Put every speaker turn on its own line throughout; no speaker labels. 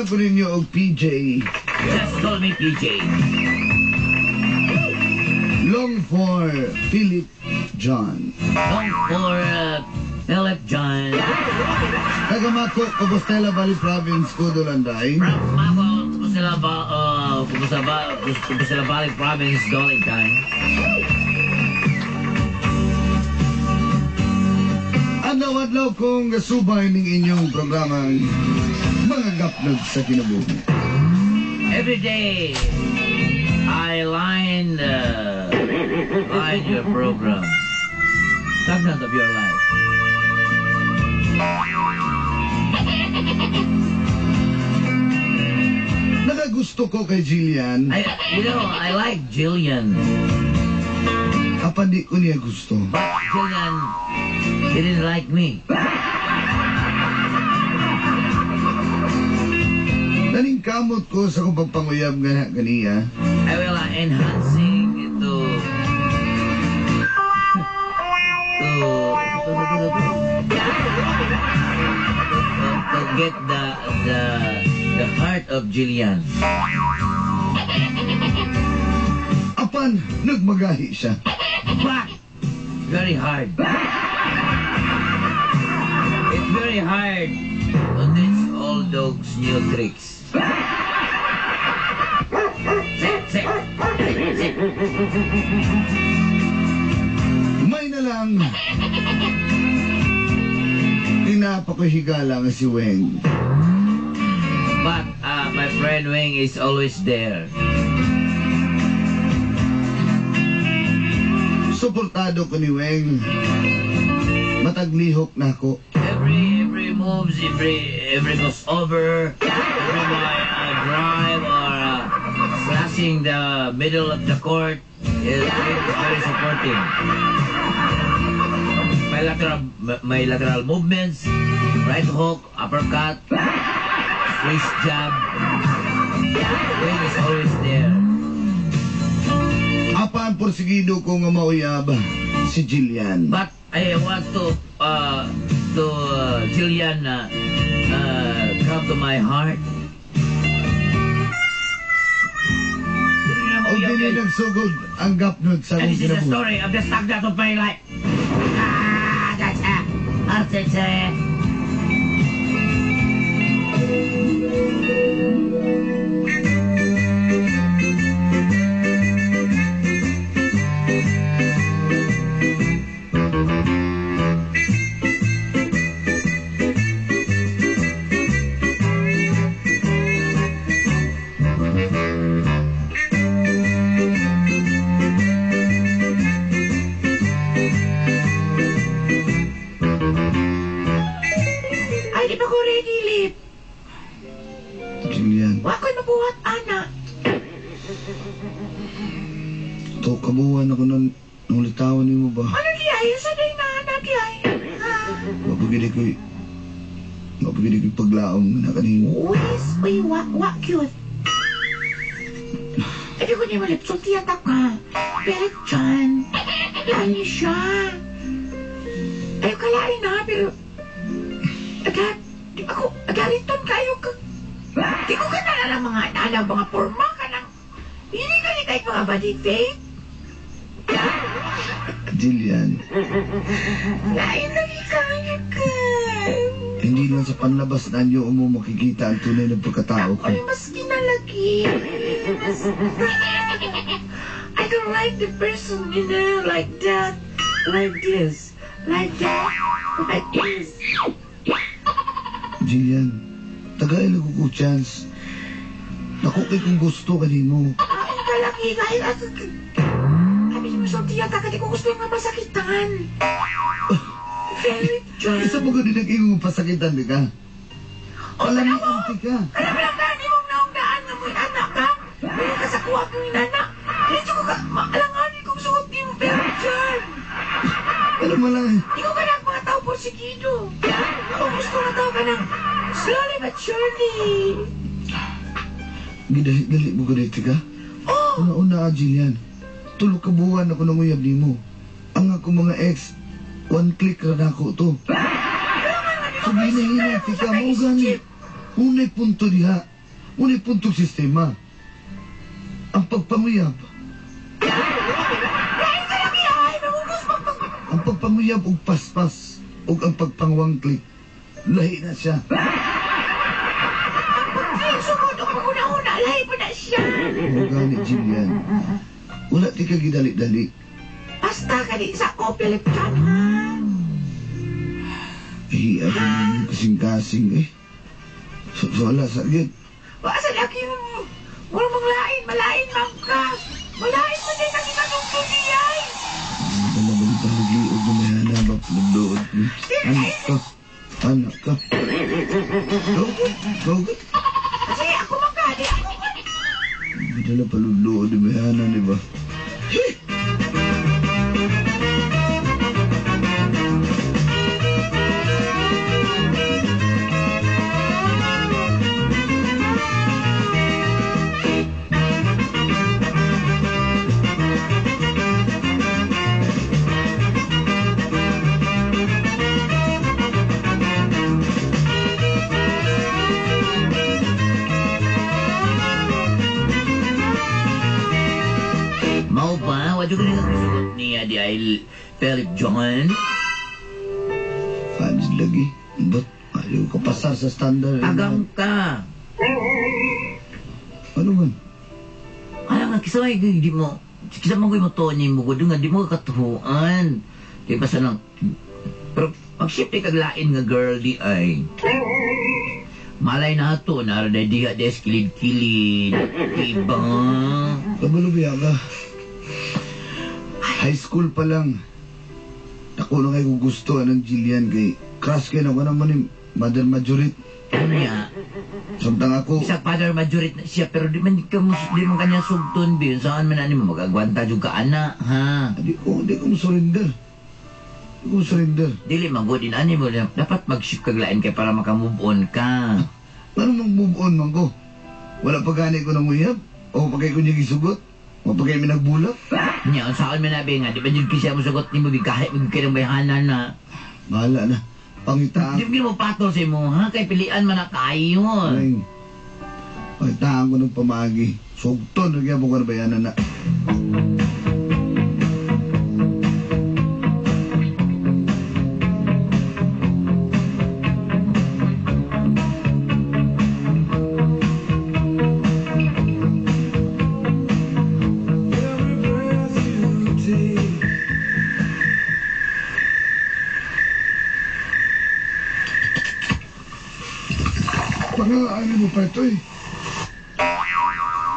Tawagan ko ninyo og PJ.
Just call me PJ.
Long for Philip John.
Long for Philip John.
Taga Mako, Compostela Valley Province, Kudulanday.
From Mako, Compostela Valley Province, Dolentine.
Adlaw-adlaw kong gasubay ning inyong programang Mga Gapnog sa Kinabuhi.
Every day, I line your program. Stagnant of your life.
Nakagusto ko kay Jillian.
I like Jillian.
Apan di ko niya gusto.
But Jillian didn't like me.
Naningkamot ko sa kong pagpanguyab nga kaniya.
I will enhancing to get the heart of Jillian.
Apan nagmagahi siya.
But very hard. It's very hard to teach all dogs new tricks. Sit, sit, sit.
May na lang pinapakuhigala nga si Weng.
But my friend Weng is always there.
Suportado ko ni Weng. Mataglihok na ako.
Every moves, every goes over, every my drive or slashing the middle of the court is very supporting. My lateral movements, right hook, uppercut, wrist jab. Weng is always there.
Apan porsigido ko nga mauyab si Jillian.
But I want to Jillian come to my heart.
O dili nagsugod ang gapnod sa
And
akong
this is the
kinabuhi.
story of the stagnant of my life. Ah, that's it. Ay, di pa ko ready, Lip.
Jillian.
Wa ko'y mabuhat, ana.
To, kabuhan ako nun, nung litawan nimo ba?
Ano di ay? Sa day na, anak di ay?
Mapagili ko'y paglaom na kanino.
Wis, uy, wa, wa, cute. Ay, di ko niya malip. Sultiyan ta ka. Pero John, lani siya. Ayaw kalain na, pero agad, di ako, agariton kayo ka. Di ko ka na mga anak, mga forma ka ng, hindi ka ni kahit mga body fake.
Jillian.
Lain lagi kaya ka.
Hindi lang sa panlabas na anyo mo makikita ang tunay na pagkatao ko.
Ay, mas kinalagi. Mas, I don't like the person, you know, like that, like this, like that, like this.
Jillian, tagail ko ko chance. Naku kay kung gusto kanimo.
Ay, kalaki, kahit at sabi mo sa tiyan, di ko gusto nga masakitan. Very John.
Isa mo gano'n nag-ingong pasakitan, di ka? Alam mo, anti ka.
Alam mo lang gani mong naungdaan nga mo'y anak ka. May kasakuha kong inanak. Dito ko ka, maalanganin kong suot ni mo, pero John.
Alam mo lang.
Di ko ka ng mga tao porsigido. Ako gusto na tao ka ng slowly but surely.
Gidali mo ganito ka?
Oh!
Una-una, Jillian. Tulog ka buwan ako nang uyab ni mo. Ang ako mga ex, one click ra na ako to. So ginahina, tika mo gani. Unay punto diha. Ngunit puntong sistema. Ang pagpanguyab.
Lain ka lang ay, mamugos
Ang pagpanguyab og paspas og ang pagpangwangklik. Lahi na siya.
Ang pag-click sugod o pag-una-una, lahi pa na siya.
Mao gani, Jillian. Wala ti ka gidali-dali.
Basta ka di sa ko, Philip John, ha?
Ay, ako kasing-kasing eh. So, wala sa gid.
Wa sa laki yung... Wala mong lain, malain man ka. Malain man din kasi katungtong niya.
Dala ba yung palugliog na may hanap at luglood? Anak ka. Anak ka. Gawin. Gawin.
Kasi ako man ka, di ako man.
Dala paluglood na may hanap, di ba?
Mao ba? Wadyo ko nila kasugot niya di ay Philip John.
Fans lagi. Ba't ayaw ka pasar sa standard?
Agam ka.
Ano man?
Alam nga, kisa may di mo, kisa mo mo to ni mo nga di mo katuhuan. Di ba sa nang, pero mag-shift kag lain nga girl di ay. Malay na ato, nara na diha des kilid-kilid. Diba?
Kabalo ba ka? High school pa lang. Ako na kayo gusto ng Jillian kay crush kayo na ko naman ni Mother Majorit.
Ano niya?
Samtang ako,
Isa father majorit na siya, pero di man ka mo, di man kanya sugton, bi. Saan man ani mo, mag-agwanta jud ka, ana, ha?
di ko surrender. Di ko surrender.
Dili man gud ani mo, dapat mag-shift kag lain kay para maka-move on ka.
Ano mang move on man ko? Wala pa gani ko ng uyab? O pagkay ko niya gisugot? O pagkay mi nagbulak?
Nya, saan man nabi nga, di ba jud siya mosugot nimo bi kahit mo kay bayhanan na.
Bahala na. Pangitaan.
Di mo patol sa imo, ha? Kay pilian man na kayo.
Ay, pangitaan ko ng pamagi. Sugton, nagyan mo ko na bayanan na.
Pangalaan mo pa ito eh.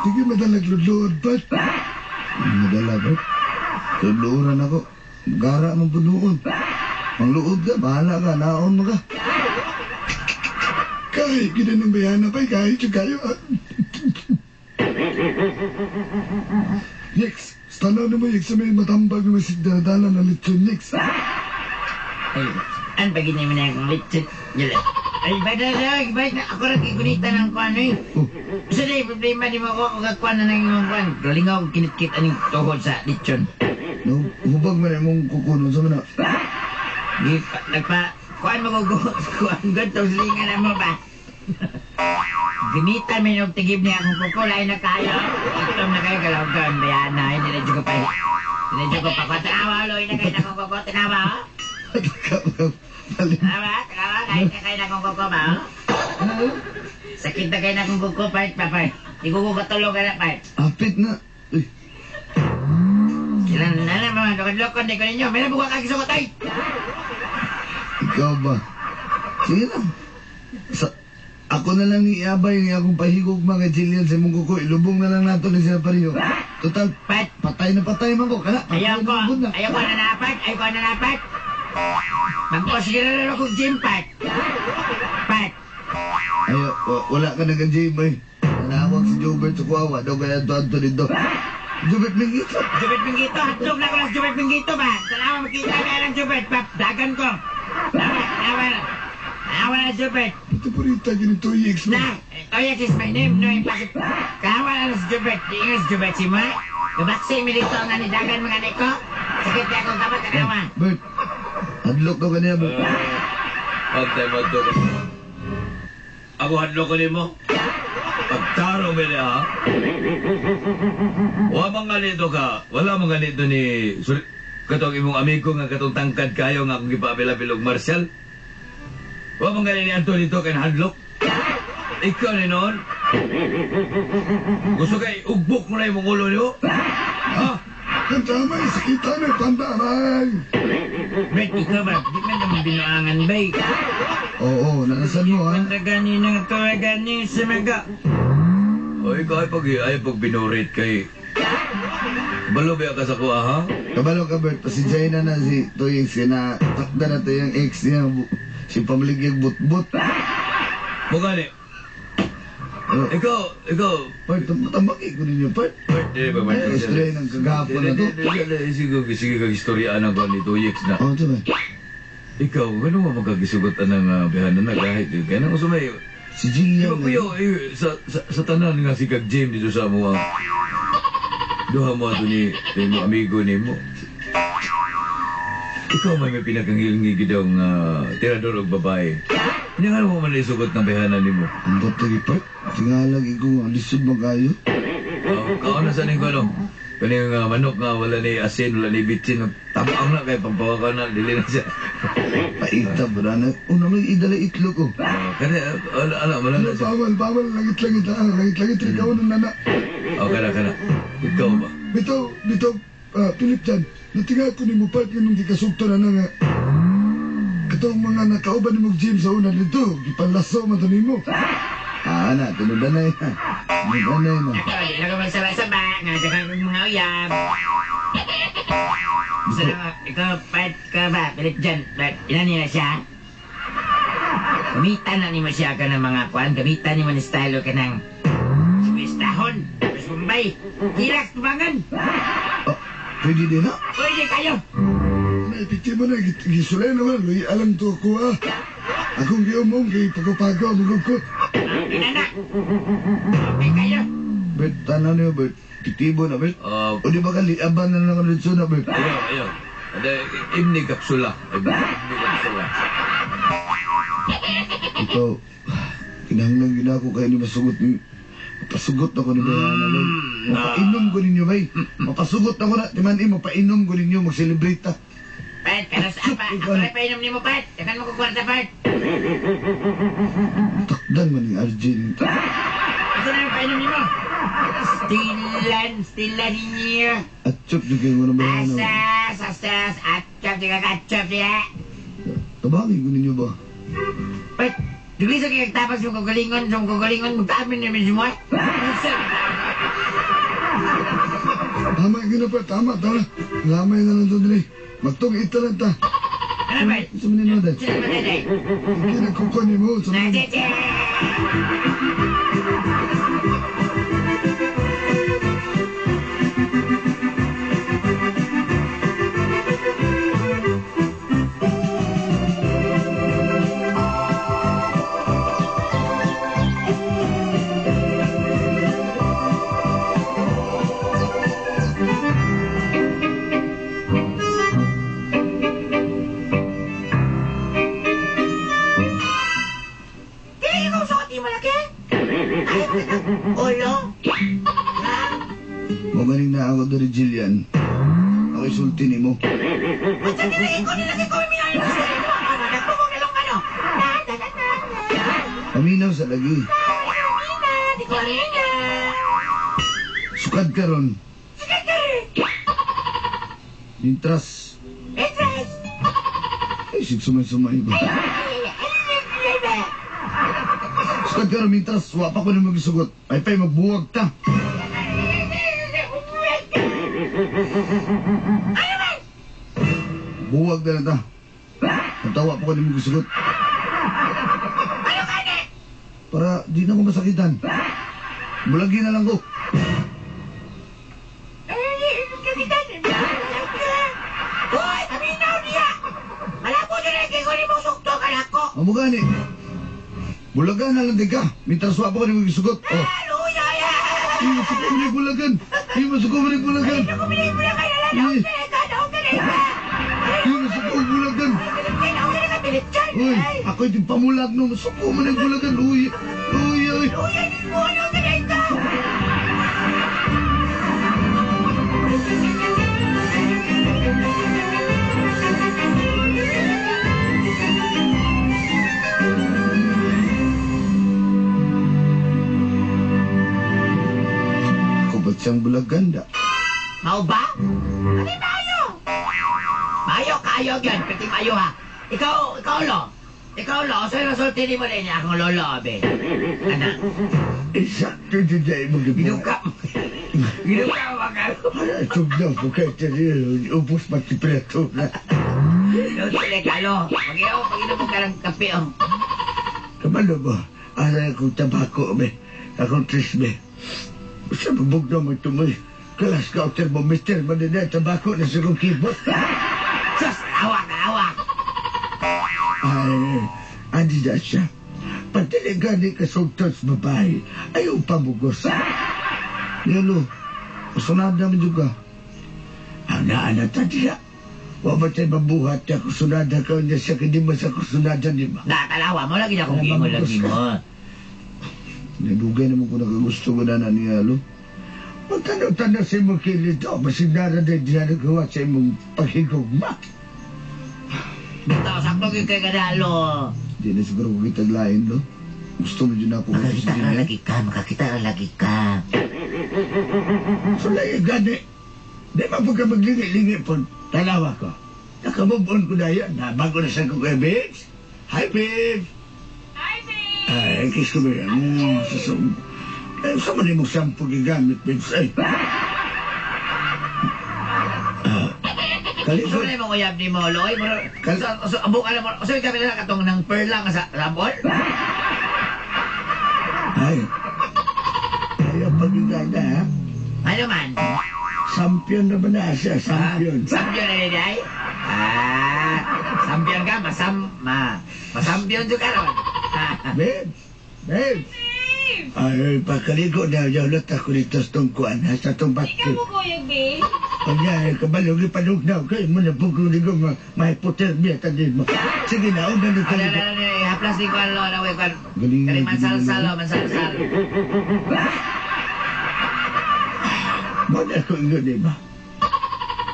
Sige madalag ludlood, ba't?
Madala ba? Tudluran ako. Gara mong punuon. Mangluod ka, bahala ka, naon mo ka.
Kahit gina ng bayana pa, kahit yung kayo. Next, tanaw na mo yung sa may matambag na masigdaradala na lechon next.
Ay, an pa gini mo na akong litsit. Ay, ba na ba na ako rin gigunita ng kuan eh.
Oh.
Sa di, problema di mo ako kung kuan na ng imong kuan. Galingaw kinitkit aning tuhod sa litson.
No, hubag man imong kukunon sa mana.
Di, pa, nagpa, kuan mo ko, kuan ganito, silingan na mo ba? Ginita may og tigib niya akong kuko, lain na kayo. Itom na kayo, galaw doon, bayana, hindi na dyan ko pa. Hindi na dyan ko pa. Tanawa, loy na kayo na akong kuko, tanawa, oh. Tanawa, tanawa, kahit na kayo na akong kuko ba, oh. Sakit na kayo na akong kuko, part pa, part. Di ko ko katulog ka na, part.
Apit na. Uy,
Kailan na na, mga lokon-lokon, di ko ninyo. Meron buka kagisugot, ay!
ikaw ba? Sige na. Sa, ako na lang ni Iabay ni akong pahigog mga Jillian sa imong kuko. Ilubong na lang nato ni sila pareho. Total,
Part,
patay na patay man ko. Kana, patay
ayaw ko,
na na.
ayaw ko na napat, ayaw ko na napat. Mag-os na ako gym, part. Part.
Ayo, wala ka nag-gym eh. Nanawag si Jobert sa kuwawa. Daw kaya ato dito. Jobert Mingito.
Jubert Mingito, hotdog na ko lang Jubert Mingito ba? Salamat makita na lang Jubert, pa, dagan ko. Tawa, tawa. Tawa na Jubert.
Ito po rin tayo ganito EX mo.
Na, Toyex is my name, no impossible. Kawa na si Jubert, di ingat si Jubert si mo. Kabaksi, milito nga ni dagan mga neko. Sakit na akong kamot, tanawa.
Bert, hadlok daw kaniya, Bert.
Pantay mo ito. Ako hadlok ko nimo. Pag Klaro ba niya, ha? Wa man ganito ka. Wala man ganito ni... Katong imong amigo nga katong tangkad kayo nga akong gipaapil-apil og Marcel. Wa man gani ni Anton dito kay nahadlok. Ikaw ni noon. Gusto kay ugbok mo na imong ulo niyo? Ha?
Ang tama, sakita na, panda, aray.
Bert, ikaw ba? Di man naman binuangan ba eh?
Oo, nanasan mo ha.
Panda gani nang tuwa gani sa mga...
O ikaw ay pag binurit kay... Balo ba ka sa kuha, ha?
Kabalo ka, Bert. Pasensyahin na na si Toyix. Na takda na to yung ex niya. Si pamalig yung but-but.
Mukha ni.
Oh,
Ikaw.
Bert, tambaki ko ninyo, Bert.
Bert, di ba, Bert?
Ay, istorya ng kagahapon na to.
Sige, sige, kag istoryaan ang ni Toyix na.
Oh, ito ba?
Ikaw, gano'n mo magkagisugot ang bihanan na kahit. Kaya nang sumay.
Si
Di
Jillian.
ba kuya, eh, sa tanan nga si Kag James dito sa mga duha mo ato ni mo amigo ni mo. Ikaw may pinakangilngi gidong tirador og babae. Hindi nga mo man isugot ng bihanan nimo.
Ang bato ni Bert. Tingalag ko nga, lisod mo kayo.
Oh, kaon na sa ning ano. Kani nga manok nga wala ni asin, wala ni bitsin, tabaang na kay pampawakan na dili na siya.
Paita ba na? Una may idala itlog ko.
Oh, kani ala ala wala na siya.
Bawal, bawal, langit-langit, ah, langit-langit, ikaw na nana.
Oh, kana. Ikaw ba?
Bitaw, bitaw, Philip Jan, natinga ko ni mo part nga nung gikasugto na nga. Katong mga nakauban ni mo gym sa una dito, gipanlaso man to nimo.
Ah, na, tinudan na yun. Tinudan na yun.
Ako, di na ko magsaba-saba. Nga sa kang mga uyab. Gusto na ikaw, Bert, ikaw ba? Philip John, Bert, ilan niya siya? Gamitan na ni mo siya ka ng mga kuan. Gamitan ni mo ni style ka ng Suwestahon, Tapos Bombay, Hilak, tubangan.
Oh, pwede din na.
Pwede kayo.
Na epektibo na, gisulay naman, luy, alam to ako ah. Akong giumong kay pagkapago, magugkot.
Inana. Okay kayo.
Bert, tanaw niyo, Bert. Epektibo na, Bert. O di ba ka, liaban na lang ang na, Bert?
Ayaw, ayaw. Ada, imni kapsula. Imni kapsula.
Ikaw, kinahanglan gina ako kayo ni masugot ni... Mapasugot ako ni Bayana, Lord. Mapainom ko ninyo, bay. Mapasugot ako na. Timan, mapainom ko ninyo. Mag-celebrate ta.
Bert, pero sa apa, ako rin painom ni mo, Bert. Takan mo ko kwarta, Bert.
Takdan man ni RJ.
Ito na yung painom ni mo. Stilan, stilan ninyo.
At chop, yung kayo na Bayana.
Asas, asas, atchop, di ka katchop, diya.
Tabangin ko ninyo ba?
Bert, dugli sa kikagtapas yung kagalingon, yung kagalingon, magkaamin namin si mo.
Tama, gina pa, tama, tama. Lamay na lang to dili. Magtong ita lang ta.
Ano, Bert?
Sa manino, Dad?
Sino ba tayo?
Kinagkuko ni mo. Sa
Na,
mga
cheche! Ulo?
Magaling na ako dari Jillian. Ako isulti ni mo.
Unsa nila ko nila ko minay mo sa imo. Ano nagpugong nalong ano? Na na na na.
Paminaw sa lagi.
Mina, di ko rin.
Sukad ka ron.
Sukad ka ron.
Intras.
Intras.
Ay, sig sumay-sumay ba? Sukad ka ron, intras. Wa pa ko na magsugot. Ay, pa'y magbuwag ta.
Ano man?
Buwag na lang ta. Ang tawa pa ko na magsugot.
Ano ka na?
Para di na ko masakitan. Bulagin na lang ko.
Hoy, paminaw niya! Malabo na rin kayo ni mong sukto ka na ako.
Mamugani. Bulagan na lang di ka. Mintras wa pa ko na magsugot. Oh.
Hallelujah!
Ay, masuko mo na yung bulagan. Ay, masuko mo na yung bulagan.
Ay, bulagan na lang.
Ay.
Ay,
Ay, masuko mo bulagan. Uy, ako yung pamulag no. Masuko mo na yung bulagan. Uy, uy, uy. Kubat siyang bulaganda.
Mao ba? Ano maayo? Maayo kayo gyud, pwede maayo ha. Ikaw lo. Ikaw lo, unsay resulti nimo din niya akong lolo abe. Ana,
Eksakto din na imong gibuhat.
giduka. Giduka ba ka?
Ay, tugnaw ko kay Terry, ubos magtipiratura.
Dili kalo. Magiyaw, pag-inom mo ka ng kape oh.
Kabalo mo, asa akong tabako, be. Akong trisme. Sa bubugnaw mo tumoy. Kalas ka o thermometer, man na tabako na sa kong keyboard.
Sus, awak, awak.
Ay, andi na siya. Pagdili gani ka sugtod sa babae, ayaw pamugos.
Yelo, kasunod naman juga.
Ang naana ta diya. Wa ba tayo mabuhat niya kusunada ka niya siya hindi mo sa kusunada ni ba?
Nakalawa mo lagi na akong giingon lagi mo.
Nadugay naman ko nakagusto ko na niya, lo.
Magtanaw-tanaw sa imong kilid o masinara na hindi na nagawa sa imong paghigugma.
Bitaw, sakto gyud kay kadalo.
Di na siguro ko kitag lain, lo. Gusto mo dyan ako
Makakita ra lagi ka, makakita ra lagi ka.
So lagi gani, di ba po ka maglingi-lingi po, tanawa ko. Nakamove on ko na yan, na bago na siya ko kay babes. Hi, babes!
Hi, babe!
Ay, kiss ko ba yan? Eh, sa man imong shampoo gigamit, babes? Ay. Ah,
Gusto
kalikot.
na imong uyab ni mo, Loy. So, abo ka na mo. So, ikaw na katong ng perla nga sa sabon?
Ay. Ayaw pagigada, ha?
Ano man?
Sampiyon na ba na siya? Sampiyon.
Sampiyon na ni ay? Ah, sampiyon ka, masampiyon jud ka ron.
Babes! Babes! Ay, pagkaligo na, yaulat ako dito sa tungkuan, ha? Sa tong
Ikaw
bakit.
mo kuyog, babe.
Kanya, kabalo, gipanugnaw kayo mo na bugong-ligo, ma-hypothermia tanin mo. Sige na, una na
Ano,
kaligo.
ano, ano, haplas ni kuan lo, ano, kuan.
Galing
Kani
na,
mansalsal
galing
lo, mansalsal.
Mo na ko ingon, di ba?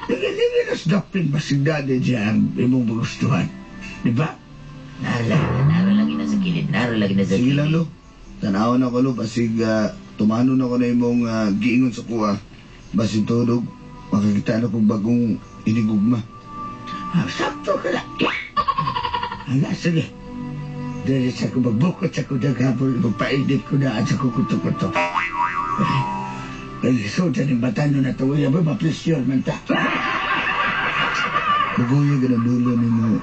Lingi-lingi na sa dapin, masigdani niya ang imong magustuhan. Di ba?
Naro lagi na sa kilid, naro lagi na sa
Sige
kilid.
lang, lo. Tanawon ako, lo. Basig, tumanon ako na imong giingon sa kuha. Basig tulog, makakita na kong bagong inigugma.
Ah, sakto ka na. Hala, sige. Dali sa ko magbukot sa ko naghapon, magpainit ko na at sa ko kuto-kuto. Ay, so, ng batano na ito, ba, mapresyon man ta.
Bugoy ka na dulo ni mo.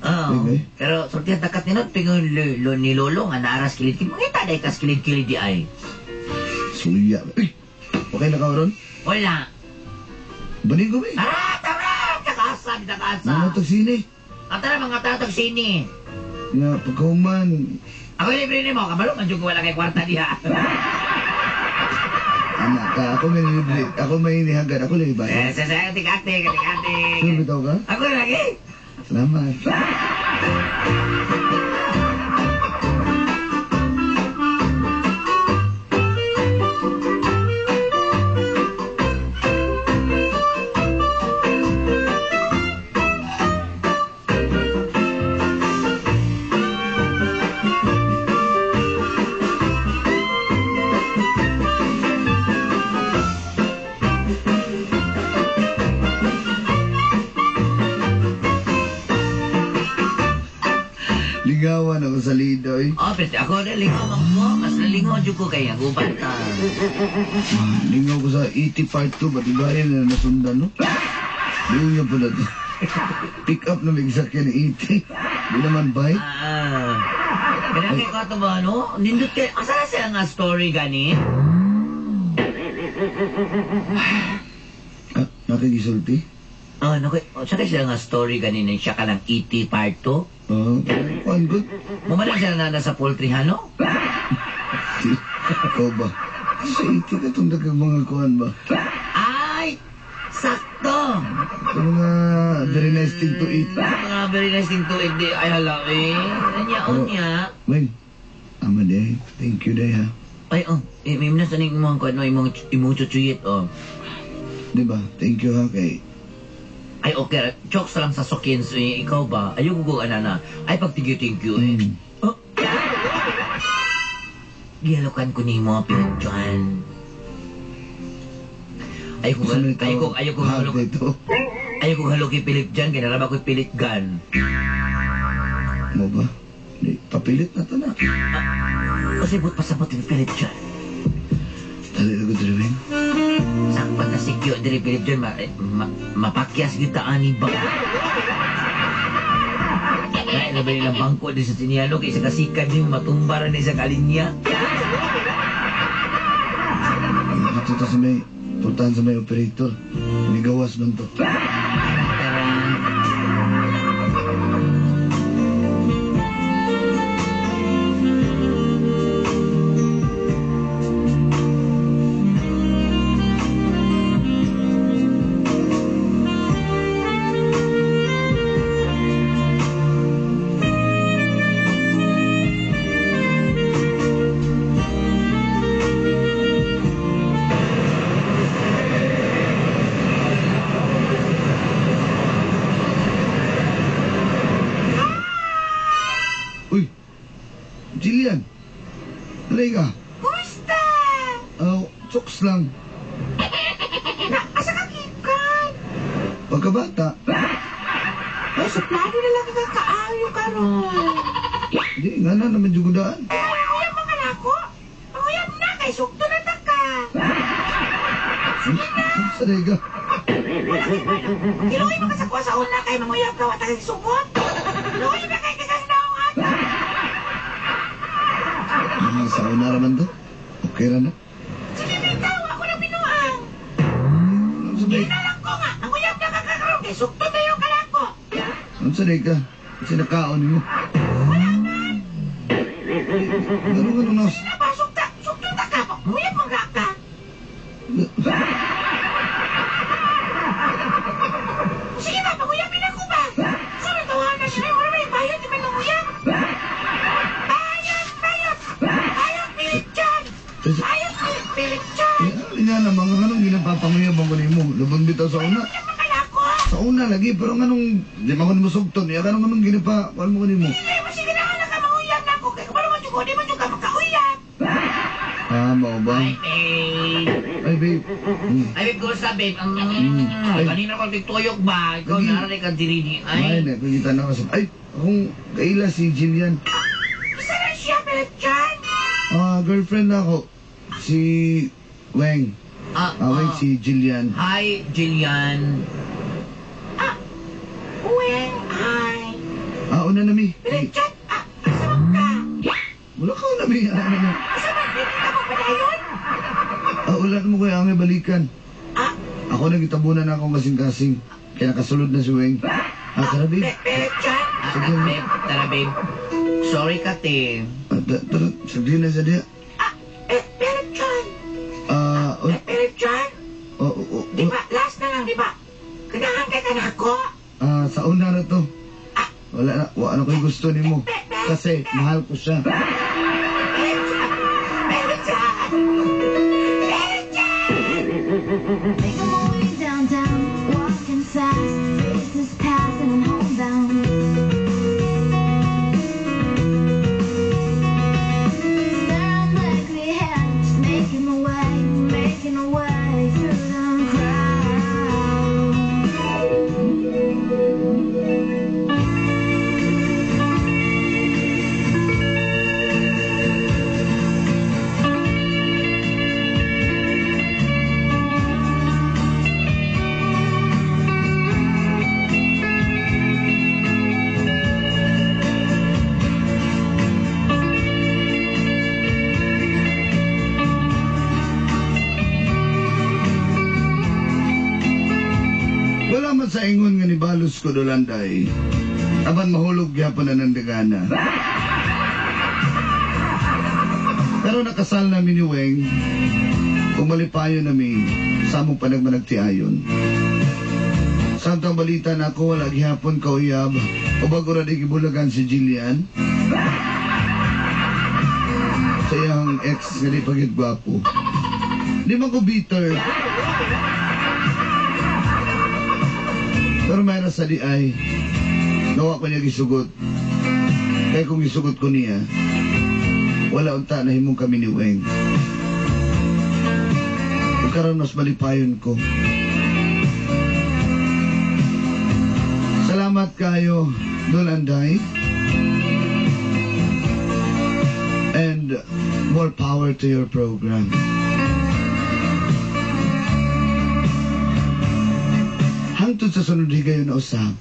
Oo.
Okay.
Pero sortihan takat ni Not, pingon ni Lolo nga naaras kilid-kilid. Mangita dahil kas kilid-kilid di ay.
Suya. Uy! Okay na ka, Ron?
Wala.
Baligo ba eh?
Tara, tara! Takasa, takasa.
Mga tag sine.
Ang tara, mga tatag sini.
Nga, pagkahuman.
Ako libre ni mo, kabalo man jud ko wala kay kwarta diha.
Anak ka, ako may libre. Ako may nihagan. Ako libre.
Eh, sa sa atik-atik, atik-atik.
Sure bitaw ka?
Ako lagi.
Salamat. Lingawan ako sa lidoy.
Oh, pero ako rin lingaw man ko. Mas nalingaw jud ko kay aguban ta.
Lingaw ko sa ET Part 2, ba't iba rin na nasundan, no? Lingaw po na to. Pick up na may sakyan ni ET. Di naman bike.
Ah. Kaya ko ato ba, no? Nindot kay asa na siya nga story gani?
Ah, nakikisulti?
Oh, naku, oh, sa siya nga story gani nang siya ka ng ET Part 2?
Oo, kuan good.
Mumalik siya na nasa poultry, no?
Ikaw ba? Sa ET ka itong dagang mga kuan ba?
Ay! Sakto!
Ito mga very nice thing to eat.
Mga very nice thing to eat. Di, ay, hala, eh. Anya,
Pero-
unya.
Weng, ama day. Thank you day ha.
Ay, oh. Eh, may na sa ning imong kuan, no, imong chuchuyit, oh.
Di ba? Thank you ha kay.
Ay, okay. Chokes lang sa sokins. Eh, ikaw ba? Ayaw ko anana. Ay, pag thank you eh. Oh. Gihalukan ko nimo, Philip John. Ayaw ko, ayaw ko, ayaw ko halok. Ayaw ko halok kay Philip John. Kaya naraba ko'y Philip Gun.
Mo ba? Di, papilit na to na.
Kasi but pasabot ni Philip John.
Dali na ko diri.
Sakpan na si Kyo diri Philip John. Mapakyas kita ani ba? Nain na ba nilang bangko di sa Siniano kay sa kasikan ni matumba ra ni sa kalinya.
Dito ta sa may puntahan sa may operator. Nigawas man to.
Tara.
Uy! Jillian! Alay ka!
Kumusta?
Oh, chokes lang.
Na, asa ka gikan?
Pagkabata.
Ay, suplado na lang ka kaayo karon.
Di, nga na naman jugudaan.
Manguyab mga nako. Manguyab na kay sugto na ta ka.
Sige na. Sa ka?
Kiluoy mo ka sa kuha sa una kay manguyab ka wa ta kay sugot. Luoy ba kay kagang naong ata?
Sa una raman to. Okay ra na.
Sige, bitaw ako na binuang.
Ano
na lang ko nga. Manguyab na ka kakaroon kay sugto na yung kalako.
Ano sa ka? Kasi nakaon mo.
Wala man.
Ganun ganun nas.
Sige na ba, sugta, sugto ta ka. Manguyab mo ka ka. Sige ba, panguyabin ako ba? Sunod tawahan na siya. Wala may bayad, di man manguyab. Bayad, bayad. Bayad, pilit dyan. Bayad, pilit dyan.
Nga naman, anong ginapapanguyab ang kunin mo? Lubang bitaw sa una. Sa una lagi, pero nganong, di man ko nimo sugton, ya kanong anong ginapa, kuan mo kunin mo?
Hindi mo sige na ka manguyab na ako. Kaya kabalo man jud ko, di man jud ka makauyab.
Ah, mao ba?
Ay, babe.
Ay, babe.
Ay, babe, kumusta, babe?
Ay.
Kanina ko tigtuyok ba? Ikaw
Lagi.
nararay ka diri.
Ay,
Ay.
nakikita na ako sa... Ay, akong kaila si Jillian.
Isa na siya, pilit dyan.
Ah, girlfriend na ako. Si Weng.
Ah,
Ah, Weng, si Jillian.
Hi, Jillian.
Ah, Weng, hi.
Ah, una na mi.
Pilit dyan. Ah, asa man ka?
Wala ka na mi. Ah, ano na.
Asa man, di ka mo padayon?
Ah, wala na mo kaya ang balikan.
Ah,
Ako nagitabunan na akong kasing-kasing. Kaya nakasulod na si Weng. Ah, tara, babe.
Pilit dyan.
Ah,
Sige.
babe, tara, babe. Sorry, Kate.
Ah, tara, sagdi na sa diya.
Ah, eh, pilit dyan.
Ah, oh,
Eh, pilit dyan.
oh, oh, oh,
Di ba, last na lang, di ba? Kanahan kay ka na ako.
Ah, sa una na to. Wala na, wala na ko'y gusto nimo. Kasi mahal ko siya.
Pilit dyan. Pilit dyan. Pilit dyan.
Making my way downtown, walking fast, faces pass and I'm homebound. Staring blankly ahead, just making my way, making my way through the crowd.
Wala man sa ingon nga ni balos ko dolanday. Apan mahulog gyapon na ng dagana. Pero nakasal namin ni Weng, kung malipayo nami, sa among panagmanagtiayon. Samtang balita na ako, wala gihapon kauyab, o bago ra di gibulagan si Jillian. Sa iyang ex nga di pagid gwapo. Di man ko bitter. Pero may sa di ay, nawa ko niya gisugot. Kaya kung gisugot ko niya, wala unta na himong kami ni Weng. Ug karon mas malipayon ko. Salamat kayo, Dol Anday. And more power to your program. Hangtod sa sunod higayon na usab.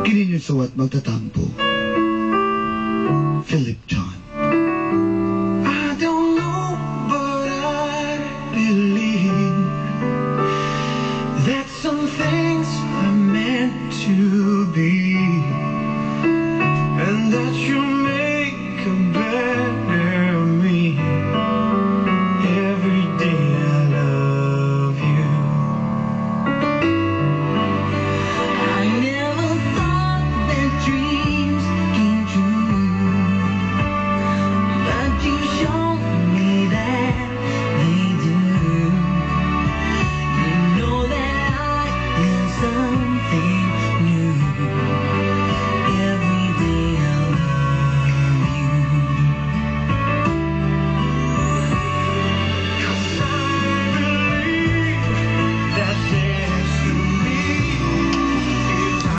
Kini niyo suwat magtatampo. Philip John.
I don't know, but I believe that